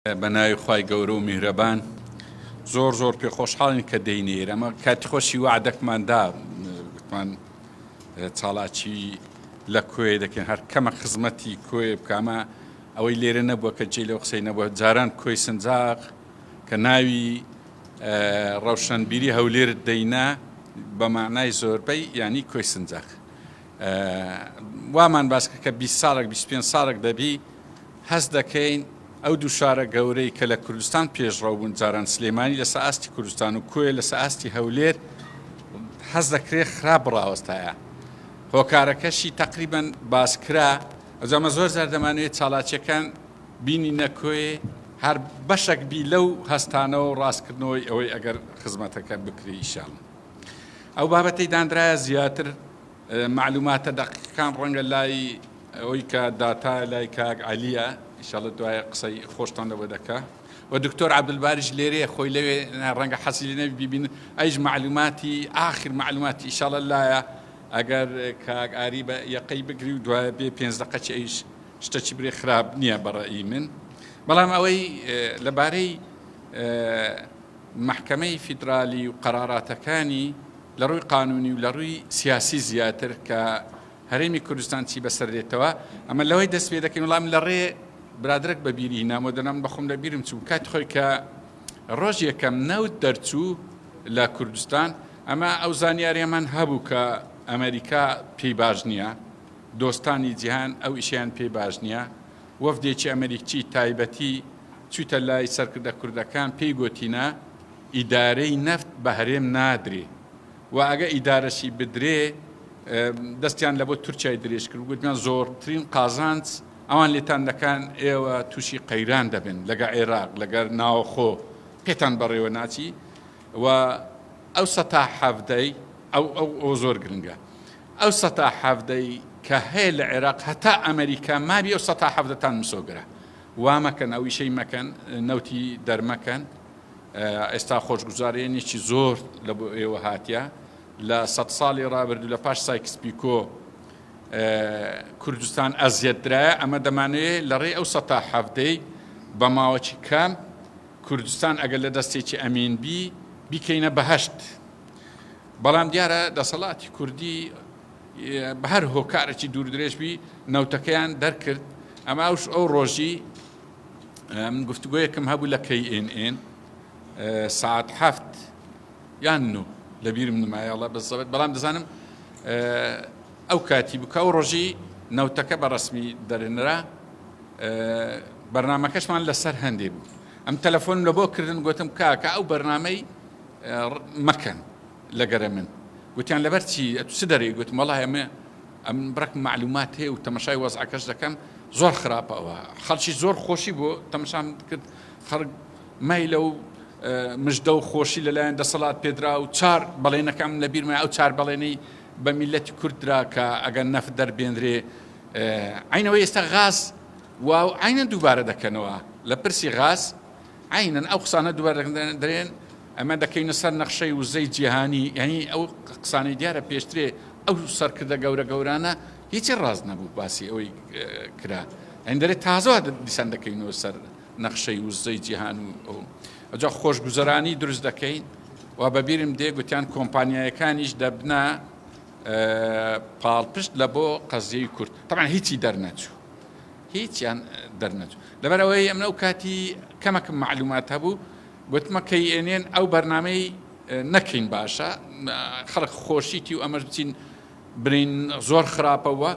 بە ناوی خوای گەورە و میهرەبان زۆر زۆر پێ خۆشحاڵین کە دێینە ئێرە ئەمە کاتی خۆشی وعدەکمان دا گوتمان چاڵاکی لە کۆیە دەکەین هەر کەمە خزمەتی کۆیە بکامە ئەوەی لێرە نەبووە کە جێ لەو قسەی نەبووە جاران کۆی سنجاق کە ناوی ڕەوشەنبیری هەولێرت دەینا بە معنای زۆربەی ینی کۆی سنجاق وامان باس کرد کە 20 ساڵێک 25 ساڵێک دەبی هەست دەکەین ئەو دوو شارە گەورەی کە لە کوردستان پێشڕەو بوون جاران سلێمانی لەسەر ئاستی کوردستان و کۆیە لەسەر ئاستی هەولێر هەست دەکرێت خراپ ڕاوەستایە هۆکارەکەشی تقریبان باسکرا ئەجا مە زۆر جار دەمانەوێت چالاکیەکان بینینە کۆیێ هەر بەشەک بی لەو هەستانەوە و ڕاستکردنەوەی ئەوەی ئەگەر خزمەتەکە بکرێ ئیشاڵ ئەو بابەتەی دانرایە زیاتر مەعلوماتە دەقیقەکان ڕەنگە لای ئەوەی کە داتا لای کاک عەلیە ئیشەڵە دوای قسەی خۆشتان لەوە دەکا و دکتۆر عەبدولباریش لێرەیە خۆی لەوێ ڕەنگە حەزی لێ نەبی بیبین ئەیش مەعلوماتی ئاخر مەعلوماتی ئیشەڵە لایە ئەگەر کاک ئاری بە یەقەی بگری و دوای بێ پێنج دەقەکی ئەیش شتەکی برێ خراپ نییە بەڕەئی من بەڵام ئەوەی لەبارەی مەحکەمەی فیدرالی و قەراراتەکانی لە ڕووی قانونی و لە ڕووی سیاسی زیاتر کە هەرێمی کوردستان چی بەسەر دێتەوە ئەمە لەوەی دەست پێ دەکەین وڵام لە ڕێ برادرەک بە بیری هینامەوە دەنام بەخۆم لە بیرم چوو کات خۆی کە ڕۆژ یەکەم نەوت دەرچوو لە کوردستان ئەمە ئەو زانیاریەمان هەبوو کە ئەمریکا پێی باش نییە دۆستانی جیهان ئەو ئیشیان پێی باش نییە وەفدێکی ئەمریکی تایبەتی چوویتە لای سەرکردە کوردەکان پێی گۆتینە ئیدارەی نەفت بە هەرێم نادرێ و ئەگە ئیدارەشی بدرێ دەستیان لە بۆ تورکیای درێژ کرد گوتیان زۆرترین قازانج ئەوان لێتان دەکەن ئێوە تووشی قەیران دەبن لەگە عێراق لەگەر ناوەخۆ پێتان بەڕێوە ناچی و ئەو سەتا حەڤدەی ئەو ئەو ئەو زۆر گرنگە ئەو سەتا حەڤدەی کە هەیە لە عێراق هەتا ئەمریکا مابی ئەو سەتا حەڤدەتان مسۆگرە وا مەکەن ئەو ئیشەی مەکەن نەوتی دەرمەکەن ئێستا خۆشگوزارێنێکی زۆر لە بۆ ئێوە هاتیە لە سە ساڵی ڕابردوو لە پاش سایکس پیکۆ کوردستان ئەزیەت درایە ئەمە دەمانەوێت لە ڕێی ئەو سەتا حەفتەی بە ماوەکی کەم کوردستان ئەگەر لە دەستێکی ئەمین بی بیکەینە بەهشت بەڵام دیارە دەسەڵاتی کوردی بە هەر هۆکارێکی دوور درێژ بی نەوتەکەیان دەرکرد ئەمە ئەوش ئەو ڕۆژی من گفتوگۆیەکم هەبوو لە KNN ساعت هەفت یان نۆ لە بیرم نمایەڵە بەزەبت بەڵام دەزانم ئەو کاتی بوو کە ئەو ڕۆژی نەوتەکە بە ڕسمی دەرنرا بەرنمەکەشمان لەسەر هەندێ بوو ئەم تەلەفۆن لە بۆ کردن گوتم کاکە ئەو بەرنمەی مەکەن لەگەرە من گوتیان لەبەر چی ئەتو چ دەرێی گوتم وەڵای ئەمە ئەمن بڕەک مەعلومات هەیە و تەمەشای وەزعەکەش دەکەم زۆر خراپە ئەوە خەڵکی زۆر خۆشی بۆ تەمەشام کرد خەڵک مەیلە و مژدە و خۆشی لەلایەن دەسەڵات پێدرا و چار بەڵێنەکەم لە بیرمە ئەو چار بەڵێنەی بە میلەتی کورد درا کە ئەگەر نەفت دەربێنرێ عینەوە ئێستا غاز و عینەن دووبارە دەکەنەوە لە پرسی غاز عەینەن ئەو قسانە دووبارە دەرێن ئەمە دەکەینە سەر نەخشەی وزەی جیهانی یعنی ئەو قسانەی دیارە پێشترێ ئەو سەرکردە گەورە گەورانە هیچی ڕاست نەبوو باسی ئەوەی کرا یعنی دەرێ تازەوە دیسان دەکەینەوە سەر نەخشەی وزەی جیهان و ئەو ئەجا خۆشگوزەرانی دروست دەکەین و بەبیرم دێ گوتیان کۆمپانیایەکانیش دەبنە پاڵپشت لە بۆ قەزیەی کورد طبعا هیچی دەرنەچوو هیچیان دەرنەچوو لەبەر ئەوەی ئەمن ئەو کاتی کەمەکم معلومات هەبوو گوتمە کەی ئێنێن ئەو بەرنمەی نەکەین باشە خەڵک خۆشیتی و ئەمەش بچین برین زۆر خراپەوە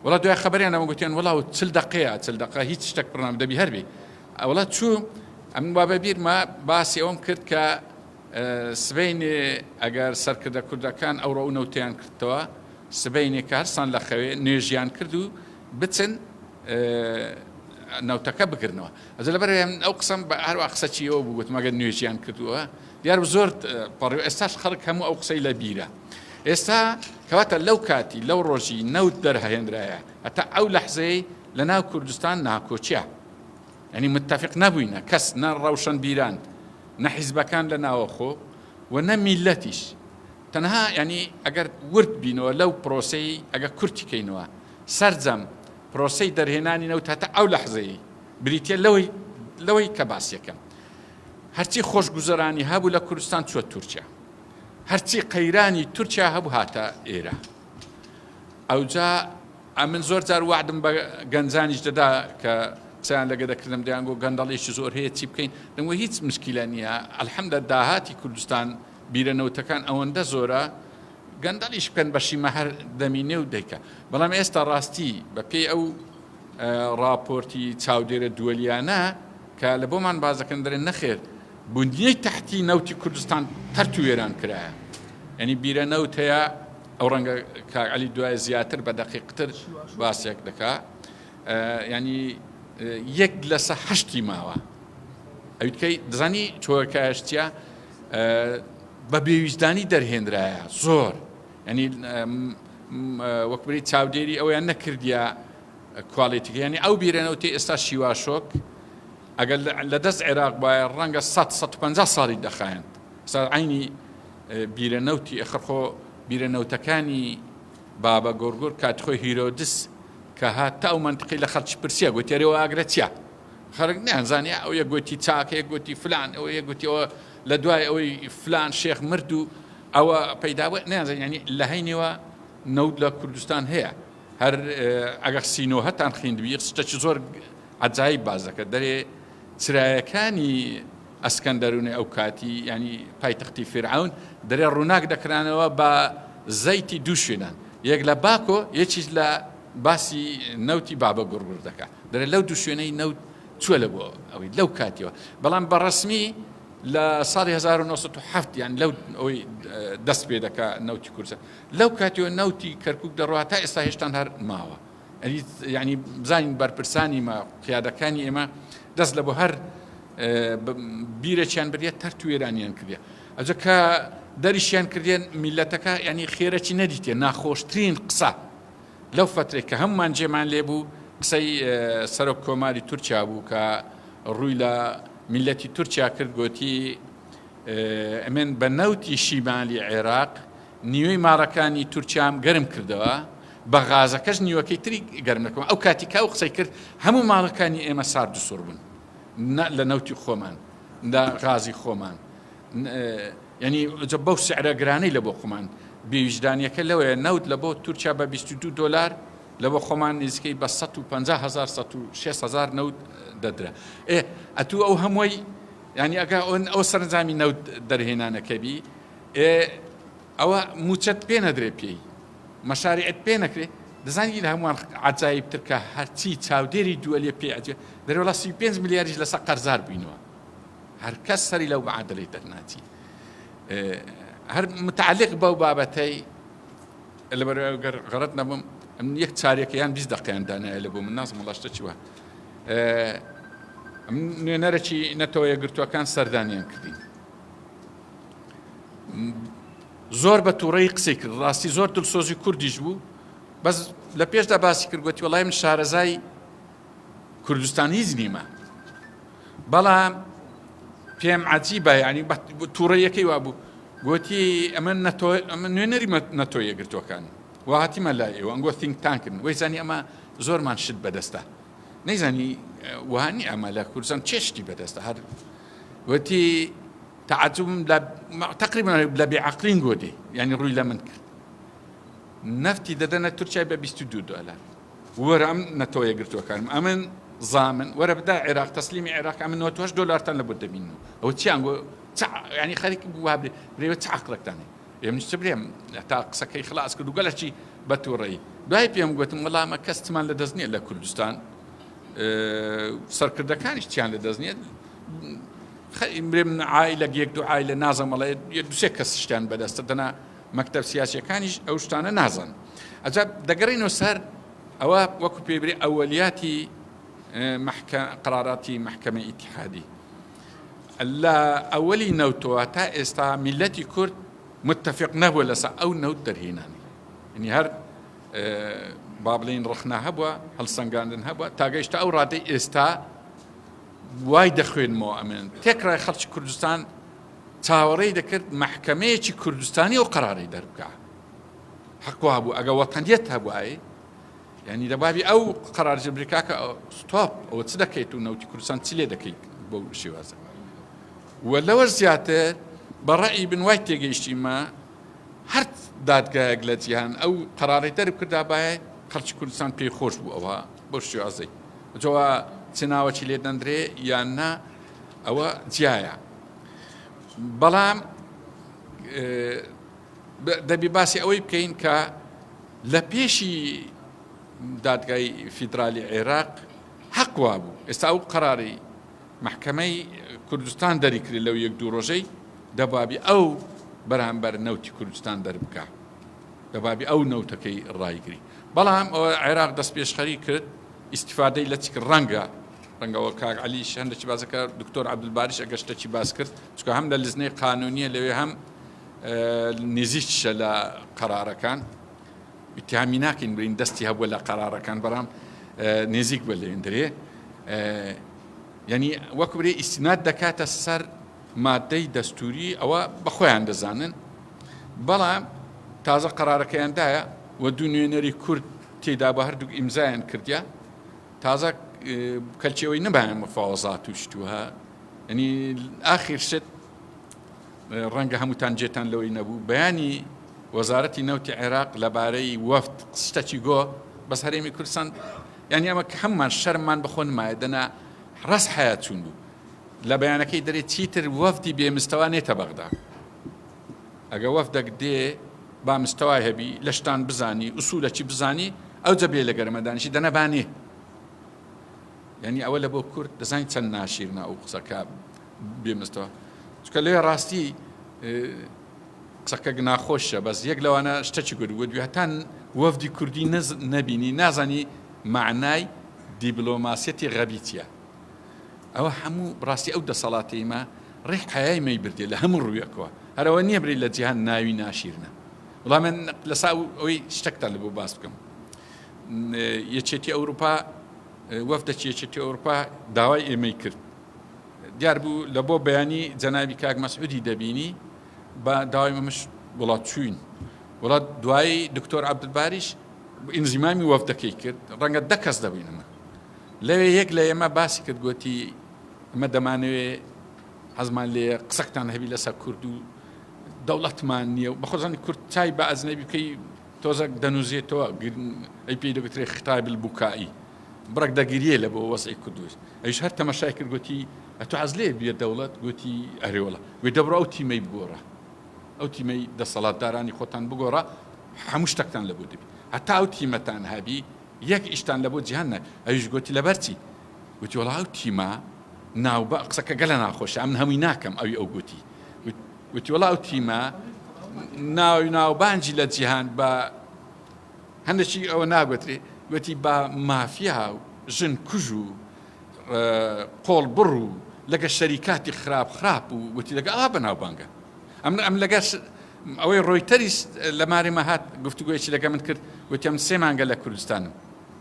وڵا دوای خبریان ئەمە گوتیان وڵا و چل دقەیە چل دقە هیچ شتێک پرنام دەبی هەربی ئەوڵا چوو ئەم وا بە بیرمە باسی ئەوم کرد کە سبەینێ ئەگەر سەرکردە کوردەکان ئەوڕۆ و نەوتیان کردەوە سبەینێ کە هەرسان لە خەوێ نوێژیان کرد و بچن نەوتەکە بگرنەوە ئەجا لەبەر ئەو قسەم بە هەروە قسە چیەوە بوو گوتم ئەگەر نوێژیان کردووە دیار زۆر پەڕی ئێستاش خەڵک هەموو ئەو قسەی لە بیرە ئێستا کەواتە لەو کاتی لەو ڕۆژی نەوت دەرهێنرایە هەتا ئەو لەحزەی لە ناو کوردستان ناکۆچیە ینی متفق نەبووینە کەس نە ڕەوشەن بیران نە حیزبەکان لە ناوەخۆ و نە میلەتیش تەنها ینی ئەگەر ورد بینەوە لەو پرۆسەی ئەگە کورتی کەینەوە سەرجەم پرۆسەی دەرهێنانی نەوت هەتا ئەو لەحزەی بریتیە لەوەی. لەوەی کە باسیەکەم هەرچی خۆشگوزەرانی هەبوو لە کوردستان چوە تورکیا هەرچی قەیرانی تورکیا هەبوو هاتە ئێرە ئەوجا ئەمن زۆر جار وەعدم بە گەنجانیش دەدا کە قسەیان لەگە دەکردم دەیانگۆ گەندەڵیەکی زۆر هەیە چی بکەین دەمگۆ هیچ مشکیلە نییە الحمدە داهاتی کوردستان بیرە نەوتەکان ئەوەندە زۆرە گەندەڵیش بکەن بەشی مە هەر دەمینێ و دەیکا بەڵام ئێستا ڕاستی بە پێی ئەو ڕاپۆرتی چاودێرە دووەلیانە کە لە بۆمان باس دەکەن دەرێن نەخێر بنیەی تەحتی نەوتی کوردستان تەرت و وێران کرایە یعنی بیرە نەوت هەیە ئەو ڕەنگە کاک عەلی دوای زیاتر بە دەقیقتر باسێک دەکا ینی یەک لەسە هەشتی ماوە ئەویتکەی دەزانی چۆکایش چیە بە بێویژدانی دەرهێنرایە زۆر ینی وەکبری چاودێری ئەویان نەکردیا quality ینی ئەو بیرەنەوتی ئێستا شیواشۆک ئەگەر لە دەست عێراق وایە ڕەنگە 150 ساڵی دەخایەند سا عینی بیرە نەوتی ئەخر خۆ بیرە نەوتەکانی بابە گۆرگۆر کاتی خۆی هیرۆدس کە هات تا ئەو مەنتقی لە خەڵکی پرسیە گوتی ئەرێ ئەوە ئاگرە چیە خەڵک نەیانزانی ئەو یەک گوتی چاکە یەک گوتی فلان ئەوە یەک گوتی ئەوە لە دوای ئەوەی فلان شێخ مرد و ئەوە پەیدا بوو نەیانزانی یعنی لە هەینیوە نەوت لە کوردستان هەیە هەر ئەگەر سینۆهەتان خوێندبی شتێکی زۆر عەجایب باس دەکات دەرێ چرایەکانی ئەسکەندەرونی ئەو کاتی یانی پایتەختی فیرعەون دەرێ ڕووناک دەکرانەوە بە زەیتی دوو شوێنان یەک لە باکۆ یەکیش لە باسی نەوتی بابە گوڕگوڕ دەکا دەرێ لەو دوو شوێنەی نەوت چووە لە بۆ ئەوەی لەو کاتیەوە بەڵام بە ڕەسمی لە ساڵی 1970 یان لەو ئەوەی دەست پێ دەکا نەوتی کوردستان لەو کاتیەوە نەوتی کەرکک دەڕوا تا ئێستا هێشتان هەر ماوە یانی بزانین بەرپرسانی مە قیادەکانی ئێمە دەست لە بۆ هەر بیرێکیان بریە تەرت وێرانیان کردە ئەجە کە دەریشیان کردێن میلەتەکە ینی خێرەکی نەدیتێ ناخۆشترین قسە لەو فترێک کە هەمومان جێمان لێ بوو قسەی سەرۆک کۆماری تورکیا بوو کە ڕووی لە میلەتی تورکیا کرد گوتی ئەمن بە نەوتی شیمالی عێراق نیوەی ماڵەکانی تورکیام گەرم کردەوە بە غازەکەش نیوەکەی تری گەرم دەکەم ئەو کاتی کە ئەو قسەی کرد هەموو ماڵەکانی ئێمە سارد و سوڕ بوون نە لە نەوتی خۆمان لە غازی خۆمان یعنی بەو سعرە گرانەی لە بۆ خۆمان بێویژدانیەکە لەوەیە نەوت لە بۆ تورکیا بە 22 دلار لە بۆ خۆمان نزیکەی بە 150 هزار 160 هزار نەوت دەدرا ئێ ئەتوو ئەو هەمووی یعنی ئەگە ئەو سەرنجامی نەوت دەرهێنانەکە بی ئێ ئەوە موچەت پێ نەدرێ پێی مەشاریعت پێ نەکرێ دەزانی لە هەمووان عەجایب تر کە هەرچی چاودێری دووەلیە پێ ئەجێ دەرێ وەڵا 35 ملیاریش لەسەر قەرزار بووینەوە هەر کەس سەری لەو معادلەی دەرناچی هەر متعلق بەو بابەتەی لەبەر گەر غەڵەت نەبم ئەمن یەک چارێکە یان 20 دقیان دانایە لە بۆ من نازم وڵا شتە چی وە نوێنەرەکی نەتەوە یەکگرتووەکان سەردانیان کردین زۆر بە تووڕەیی قسەی کرد ڕاستی زۆر دڵسۆزی کوردیش بوو بەس لە پێشدا باسی کرد گوتی وەڵای من شارەزای کوردستان هیچ نیمە بەڵام پێم عجیبە ینی تووڕەیەکەی وابوو گوتی ئەمە نەتۆ ئەمە نوێنەری نەتۆ یەکگرتووەکان وهاتیمە لای ئێوە ئەنگۆ think tank ن وەیزانی ئەمە زۆرمان شت بەدەستە نەیزانی وانی ئەمە لە کوردستان چێ شتی بەدەستە هەر وتی تەعەجوبم لە تەقریبا لە بێ عەقلین گۆدێ یانی ڕووی لە من کرد نەفتی دەدەنە تورکیای بە 22 دلار وەرە ئەم نەتەوە یەکگرتووەکانم ئەمن زامن وەرە بدا عێراق تەسلیمی عێراق ئەمن 98 دلارتان لە بۆ دەبینەوە ئەوە چیان گۆ ینی خەریک بوو بێ برێوە چ عەقڵێکتان هەیە ئێمە چ برێم تا قسەکەی خلاص کرد و گەلەکی بە تووڕەیی دوای پێم گوتم وەڵامە کەستمان لە دەست نییە لە کوردستان سەرکردەکانیش چیان لە دەست نییە برێم عایلەک یەک دوو عایلە نازم ئەڵێ یەک دوو سێ کەس شتیان بەدەستە دەنا مەکتەب سیاسیەکانیش ئەو شتانە نازان ئەجا دەگەڕینەوە سەر ئەوە وەکو پێی برێ ئەوەلیاتی محکە قراراتی محکمە ئیتحادی لە ئەوەلی نەوتەوە تا ئێستا میلەتی کورد متفق نەبووە لەسەر ئەو نەوت دەرهێنانی یعنی هەر با بڵێین ڕەخنە هەبووە هەڵسەنگاندن هەبووە تا گەیشتە ئەو ڕادەی ئێستا وای دەخوێنمەوە ئەمن تێکڕای خەڵکی کوردستان چاوەڕێی دەکرد مەحکەمەیەکی کوردستانی ئەو قەرارەی دەربکا حەق وابوو ئەگە وەتەنیەت هەبوایە یعنی لە بابی ئەو قەرار جبری کاکە ستۆپ ئەوە چ دەکەیت و نەوتی کوردستان چ لێ دەکەیت؟ بەو شێوازە و لەوەش زیاتر بە ڕەئی بن وای تێگەیشتیمە هەر دادگایەک لە جیهان ئەو قەرارەی دەربکردابایە خەڵکی کوردستان پێی خۆش بوو ئەوە بەو شێوازەی جەوا چ ناوەکی لێ دەندرێ یان نا ئەوە جیایە بەڵام دەبی باسی ئەوەی بکەین کە لە پێشی دادگای فیدرالی عێراق حەق وابوو ئێستا ئەو قەراری مەحکەمەی کوردستان دەریکرد لەو یەک دوو ڕۆژەی دەبابی ئەو بەرامبەر نەوتی کوردستان دەربکا دەبابی ئەو نەوتەکەی ڕایگری بەڵام ئەوە عێراق دەست پێشخەری کرد ئیسیفادەی لە چ ڕەنگە ڕەنگەوە کاک عەلیش هەندێکی باسەکە دکتۆر عەبدولباریش ئەگەر شتێکی باس کرد چونکە هەم لە لزنەی قانونیە لەوێ هەم نزیکیشە لە قەرارەکان ئیتیهامی ناکەین بڵێین دەستی هەبووە لە قەرارەکان بەڵام نزیک بە لێندرێ یعنی وەکو برێ ئیسناد دەکاتە سەر مادەی دەستوری ئەوە بە خۆیان دەزانن بەڵام تازە قەرارەکەیاندایە و دوو نوێنەری کورد تێدا بە هەردووک ئیمزایان کردیا تازە کەلکی ئەوەی نەبایە مفاوەزات و شتوها ینی ئاخیر شت ڕەنگە هەمووتان جێتان لەوەی نەبوو بەیانی وەزارەتی نەوتی عێراق لەبارەی وەفد شتەکی گۆ بەس هەرێمی کوردستان یعنی ئەمە کە هەمومان شەرممان بەخۆ نمایە دەنا ڕاست حیات چوون بوو لە بەیانەکەی دەرێ چیتر وەفدی بێمستەوا نێتە بەغدا ئەگە وەفدەک دێ با مستەوای هەبی لە شتان بزانی ئوسولەکی بزانی ئەوجە بێ لە گەرمە دانیشی دەنا با نێ یعنی ئەوە لە بۆ کورد دەزانی چەند ناشیرنە ئەو قسەکە بێ مستەوا چکە لێ ڕاستی قسەکە ناخۆشە بەس یەک لەوانە شتەکی گوت گوت هەتان وەفدی کوردی نەبینی نازانی معنای دیبلۆماسیەتی غەبی چییە ئەوە هەموو ڕاستی ئەو دەسەڵاتەی مە ڕێک حەیای مەی بردێ لە هەموو ڕوویەکەوە هەر ئەوە نییە بری لە جیهان ناوی ناشیرنە وڵا من لەسا ئەوەی شتەکتان لە بۆ باس بکەم یەکێتی ئەوروپا وەفدەکی یەکێتی ئەوروپا داوای ئێمەی کرد دیار بوو لە بۆ بەیانی جەنابی کاک مەسعودی دەبینی بە داوای مەمش وڵات چوین وڵات دوایی دکتۆر عەبدولباریش ئینزیمامی وەفدەکەی کرد ڕەنگە دە کەس دەبینمە لەوێ یەک لە ئێمە باسی کرد گۆتی ئەمە دەمانەوێ حەزمان لێیە قسەکتان هەبی لەسەر کورد و دەوڵەتمان نییە و بەخۆزانی کورد چای بە ئەجنەبی بکەی تۆزەک دەنوزێتەوە ئەی پێی دەگوترێ خطاب البکائی بڕێک دەگریێ لە بۆ وەزعی کوردوس ئەویش هەر تەمەشای کرد گوتی ئەتۆ حەز لێ بیە دەوڵەت گوتی ئەرێ وەڵا گوتی دەبڕۆ ئەو تیمەی بگۆڕە ئەو تیمەی دەسەڵاتدارانی خۆتان بگۆڕە هەموو شتەکتان لە بۆ دەبی هەتا ئەو تیمەتان هەبی یەک ئیشتان لەبۆ جیهان نا ئەویش گۆتی لەبەر چی گوتی وەڵا ئەو تیمە ناوبە قسەکە گەلە ناخۆشە ئەمن هەمووی ناکەم ئەوی ئەو گوتی گوتی وەڵا ئەو تیمە ناوی ناوبانجی لە جیهان بە هەندێکی ئەوە ناگوترێ گوتی بە مافیا و ژن کوژ و قۆڵ بڕ و لەگە شەریکاتی خراپ خراپ و گوتی لەگە ئا بەناوبانگە ئەمن ئەم لەگە ئەوەی ڕۆیتەریش لە مارێ مە هات گفتوگۆیەکی لەگە من کرد وتی ئەمن سێ مانگە لە کوردستانم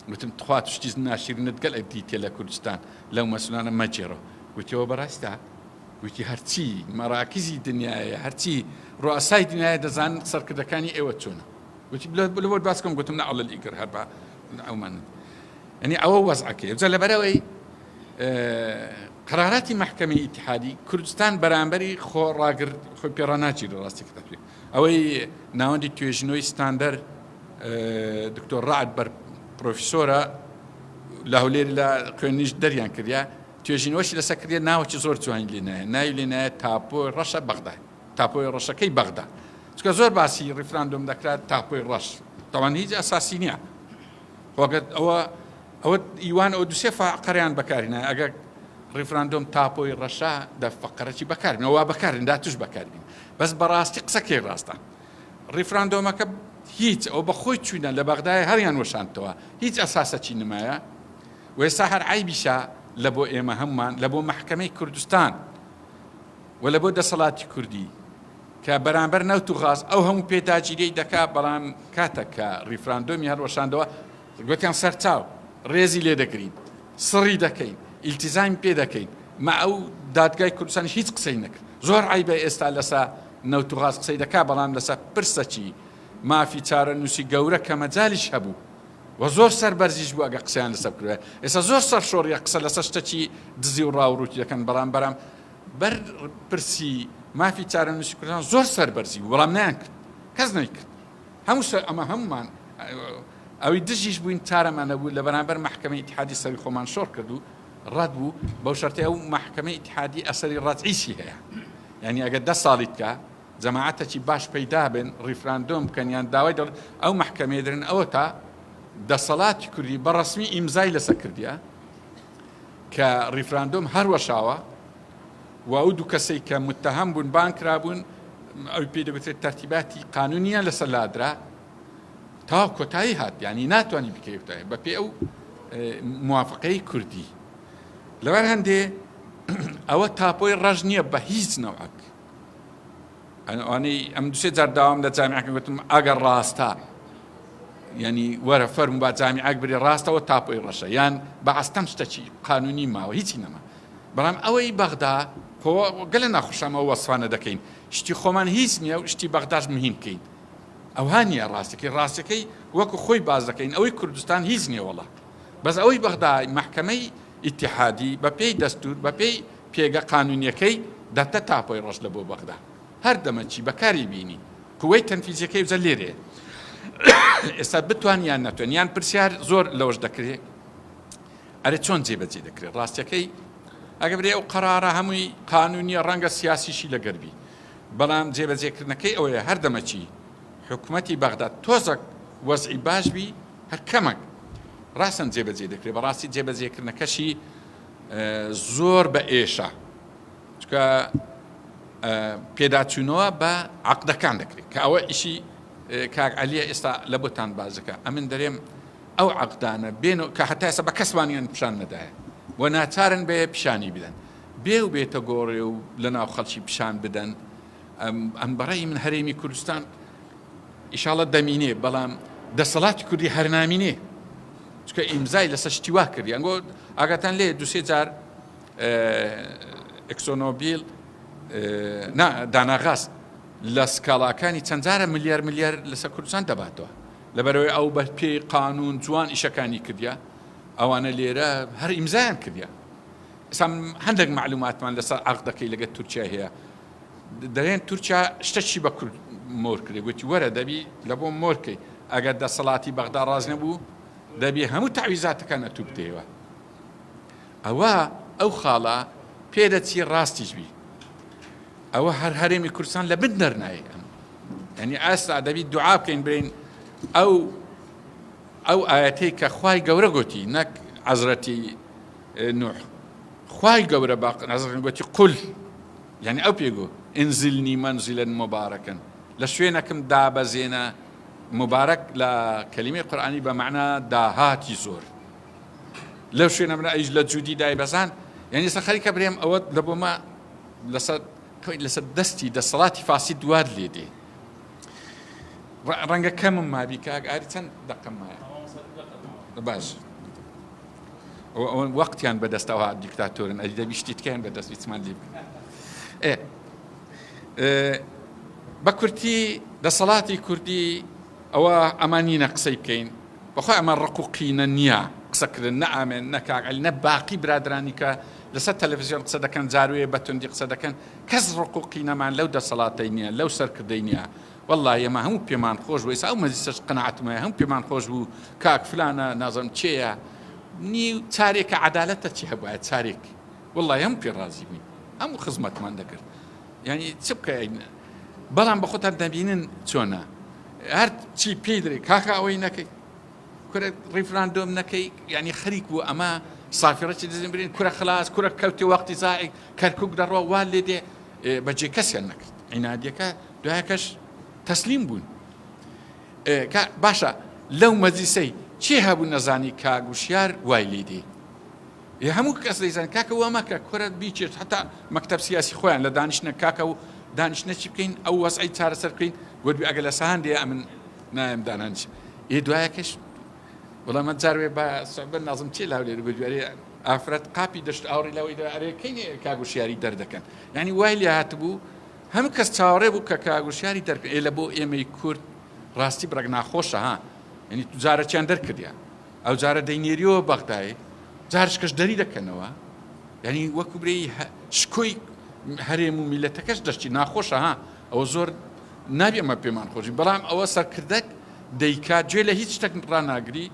وتم تخوا تو شتی ناشیرنت گەل ئەک دیتیە لە کوردستان لەو مەسولانە مەگێڕەوە وتی ئەوە بەڕاستە وتی هەرچی مەراکزی دنیایە هەرچی ڕوئسای دنیایە دەزانن سەرکردەکانی ئێوە چۆنە وتی لەبۆت باس کەم گوتم نە عەلەل ئیگەر هەر بە ئەومان یعنی ئەوە وەزعەکەی جا لەبەرەوەی قەراراتی مەحکەمەی ئیتیحادی کوردستان بەرامبەری خۆ ڕاگر خۆی پێ ڕاناگیرێ ڕاستی کە دەکرێت ئەوەی ناوەندی توێژینەوەی ستاندەر دکتۆر ڕعد بەر پرۆفیسۆرە لە هەولێر لە خوێنیش دەریان کردیا توێژینەوەشی لەسەر کردێ ناوەکی زۆر جوانی لێ نایە ناوی لێ نایە تاپۆی ڕەشە بەغدا تاپۆی ڕەشەکەی بەغدا چکە زۆر باسی ڕیفراندۆم دەکرات تاپۆی ڕەش تاوان هیچ ئەساسی نییە خۆگەر ئەوە ئەوە ئیوان ئەوە دوسێ فەقەرەیان بەکارهێنا ئەگەر ڕیفراندۆم تاپۆی ڕەشە دە فەقەرەکی بەکاربین وا بەکارن دا توش بەکاربین بەس بەڕاستی قسەکەی ڕاستە ڕیفراندۆمەکە هیچ ئەو بە خۆی چوینە لە بەغدای هەریان وەشاندتەوە هیچ ئەساسەکی نمایە و ئێستا هەر عیبیشە لە بۆ ئێمە هەمومان لە بۆ مەحکەمەی کوردستان و لە بۆ دەسەڵاتی کوردی کە بەرامبەر نەوت و غاز ئەو هەموو پێداگیریەی دەکا بەڵام کاتەک کە ڕیفراندۆمی هەڵوەشاندەوە گوتیان سەرچاو ڕێزی لێ دەگرین سڕی دەکەین ئیلتیزامی پێ دەکەین مە ئەو دادگای کوردستانیش هیچ قسەی نەکرد زۆر عەیبە ئێستا لەسە نەوت و غاز قسەی دەکا بەڵام لەسە پرسەکی مافی چارەنووسی گەورە کە مەجالیش هەبوو. و زۆر سەر بەرزیش بوو ئەگە قسەیان لەسەر بکردایە. ئێستا زۆر سەر شۆڕیە قسە لەسەر شتەکی دزی و ڕاوڕووتی دەکەن بەڵام بەرام بەر پرسی مافی چارەنووسی کوردستان زۆر سەر بەرزی بوو بەڵام نەیان کرد کەس نەیکرد هەموو سەر ئەمە هەمومان ئەوی دژیش بووین چارەمان نەبوو لە بەرامبەر مەحکەمەی ئیتحادی سەری خۆمان شۆڕ کرد و ڕەت بوو بەو شەرتەی ئەو مەحکەمەی ئیتحادی ئەسەری ڕەجعیشی هەیە یعنی ئەگەر دە ساڵی تکا جەماعەتەکی باش پەیدا بن ڕیفراندۆم بکەن یان داوای دەوڵەت ئەو مەحکەمەیە درن ئەوەتا دەسەڵاتی کوردی بە ڕەسمی ئیمزای لەسەر کردیە کە ڕیفراندۆم هەروەشاوە و ئەو دوو کەسەی کە متهم بوون بان کرابوون ئەوی پێی دەگوترێت تەرتیباتی قانونیان لەسەر لادرا تا کۆتایی هات یعنی ناتوانانی بکەوتە بە پێ ئەو موافقەی کوردی لەبەر هەندێ ئەوە تاپۆی ڕەش نییە بە هیچ نەوەک ئەوانەی ئەم دوسێ جار داوام لە جامیعەکە گوتم ئەگەر ڕاستە یعنی وەرە فەرمو با جامیعەک بری ڕاستەوە تاپۆی ڕەشە یان بە ئەستەم شتەکی قانونی ماوە هیچی نەما بەڵام ئەوەی بەغدا خۆ گەلە ناخۆشەمە وەسفانە دەکەین شتی خۆمان هیچ نییە و شتی بەغداش مهم بکەین ئەوها نییە ڕاستەکەی ڕاستەکەی وەکو خۆی باز دەکەین ئەوەی کوردستان هیچ نییە وەڵا بەس ئەوەی بەغدا مەحکەمەی ئیتیحادی بەپێی دەستور بەپێی پێگە قانونیەکەی دەتە تاپۆی ڕەش لە بۆ بەغدا هەر دەمەکی بەکاری بینی قوەی تەنفیزیەکەی وزە لێرەیە ئێستا بتوان یان نەتوان یان پرسیار زۆر لەوەش دەکرێت ئەرێ چۆن جێبەجێ دەکرێت ڕاستیەکەی ئەگە برێ ئەو قەرارە هەمووی قانونیە ڕەنگە سیاسیشی لەگەربی بەڵام جێبەجێکردنەکەی ئەوەیە هەر دەمەکی حکومەتی بەغدا تۆزەک وەزعی باش بی هەر کەمەک ڕاستن جێبەجێ دەکرێت بەڕاستی جێبەجێکردنەکەشی زۆر بە ئێشە چکە پێداچوونەوە بە عقدەکان دەکرێت کە ئەوە ئیشی کاک عەلیە ئێستا لە بۆتان بازەکە ئەمن دەرێم ئەو عقدانە بێن کە هەتا ئێستا بە کەسمانیان پیشان نەدایە و ناچارن بێ پیشانی بدەن بێ و بێتە گۆڕێ و لە ناو خەڵکی پیشان بدەن ئەم بەڕێی من هەرێمی کوردستان ئیشاڵە دەمینێ بەڵام دەسەڵاتی کوردی هەر نامینێ چکە ئیمزای لەسەر شتی وا کردی ئەنگۆ ئاگاتان لێ دوسێ جار ئەکسۆنۆبیل نا داناغاز لە سکاڵاکانی چەند جارە ملیار ملیار لەسەر کوردستان دەباتەوە لەبەرەوەی ئەو بە پێی قانون جوان ئیشەکانی کردیا ئەوانە لێرە هەر ئیمزایان کردیا ئێستا هەندێک معلوماتمان لەسەر عەقدەکەی لەگەر تورکیا هەیە دەرێن تورکیا شتەکی بە کورد مۆر کرد گوتی وەرە دەبی لە بۆم مۆرکەی ئەگەر دەسەڵاتی بەغدا ڕاز نەبوو دەبی هەموو تەعویزاتەکان ئەتوو بدەیەوە ئەوە ئەو خاڵە پێدەچی ڕاستیش بی ئەوە هەر هەرێمی کوردستان لە بن دەرنایە ئەم یعنی ئاستا دەبی دوعا بکەین برین ئەو ئەو ئاەتەی کە خوای گەورە گوتی نەک عەزرەتی نوح خوای گەورە بە عەزرەت گوتی قل یعنی ئەو پێگو انزلنی منزلا مبارکا لە شوێنەکم دابەزێنە مبارک لە کەلیمەی قورئانی بە مەعنا داهاتی زۆر لەو شوێنە من ئەیش لە جودی دایبەزان یعنی ئێستا خەریکە برێم ئەوە لە بۆمە لەسەر لەسەر دەستی دەسەڵاتی فاسی دوات لێ دێ ڕەنگە کەمم مابی کاک ئاری چەند دەقەم مایە باش وەختیان بەدەستەوە دیکتاتۆرن ئەدی دەبی شتی تکیان بەدەست هیچمان لێ بکەن بە کورتی دەسەڵاتی کوردی ئەوە ئەمان نینە قسەی بکەین بەخۆی ئەمە ڕق و قینە نییە قسەکردن نە ئامێن نە کاک عەلی نە باقی برادرانی کە لەسەر تەلەڤزیۆن قسە دەکەن جاروێ بە توندی قسە دەکەن کەس ڕق و قینەمان لەو دەسەڵاتەی نییە لەو سەرکردەی نییە وەڵڵاهی ئێمە هەموو پێمان خۆش بوو ئێستا ئەو مەجلیسەش قەناعەتم هەیە هەموو پێمان خۆش بوو کاک فلانە نازانم کێیە نیو چارێکە عەدالەتە چی هەبوایە چارێک وەڵڵاهی هەموو پێ ڕازی بووین هەموو خزمەتمان دەکرد یعنی چ بکەین بەڵام بە خۆتان دەبینن چۆنە هەر چی پێی درێ کاکە ئەوەی نەکەی کورە ڕیفراندۆم نەکەی یعنی خەریک بوو ئەمە سافرەتی دزین برین کورە خلاص کورە کەوتی وەختی زائک کەرکک دەڕۆ وا لێ دێ بەجێ کەسیان نەکرد عینادیەکە دوایەکەش تەسلیم بوون باشە لەو مەجلیسەی چێ هەبوو نەزانی کاک وشیار وای لێ دێ هەموو کەس دەیزان کاکە وا مەکە کورە بیچێت هەتا مەکتەب سیاسی خۆیان لە دانیشتنە کاکە و دانیشتنە چی بکەین ئەو وەزعی چارەسەر بکەین گوتبی ئەگەر لە سەهان دێ ئەمن نایم دانانیش ئێ دوایەکەش وەڵام من جار وێ بە سوعبە نازم چێ لاولێر گوتبی ئەرێ ئافرەت قاپی دەشت ئاوڕی لەوەی دا ئەرێ کەی کاک وشیاری دەردەکەن یعنی وای لێ هاتبوو هەموو کەس چاوەڕێ بوو کە کاک وشیاری دەرکەن ئێ لە بۆ ئێمەی کورد ڕاستی بڕەک ناخۆشە ها یعنی جارەکیان دەرکردیان. ئەو جارە دەینێریەوە بەغدای جارشکەش دەری دەکەنەوە یعنی وەکو برێی شکۆی هەرێم و میلەتەکەش دەشتی ناخۆشە ها ئەوە زۆر نابی ئەمە پێمان خۆشی بەڵام ئەوە سەرکردەک دەیکات گوێ لە هیچ شتێک ڕاناگری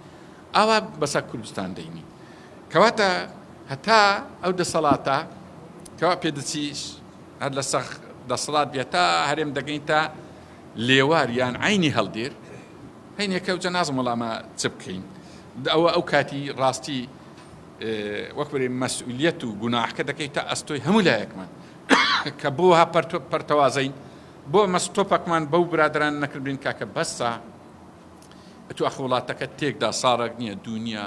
ئاوا بەسەر کوردستان دەینی کەواتە هەتا ئەو دەسەڵاتە کەوا پێدەچی هەر لە سەخ دەسەڵات بێت تا هەرێم دەگەین تا لێوار یان عینی هەڵدێر هەینێکە و جەنازم وەڵامە چ بکەین ئەوە ئەو کاتی ڕاستی وەک بڵێ مەسئولیەت و گوناحکە دەکەیتە ئەستۆی هەموو لایەکمان کە بۆ ها پەرتەوازەین بۆ مەستۆپەکمان بەو برادران نەکردین کاکە بەسە ئەتو ئەخ وڵاتەکە تێکدا ساڕێک نییە دونیا.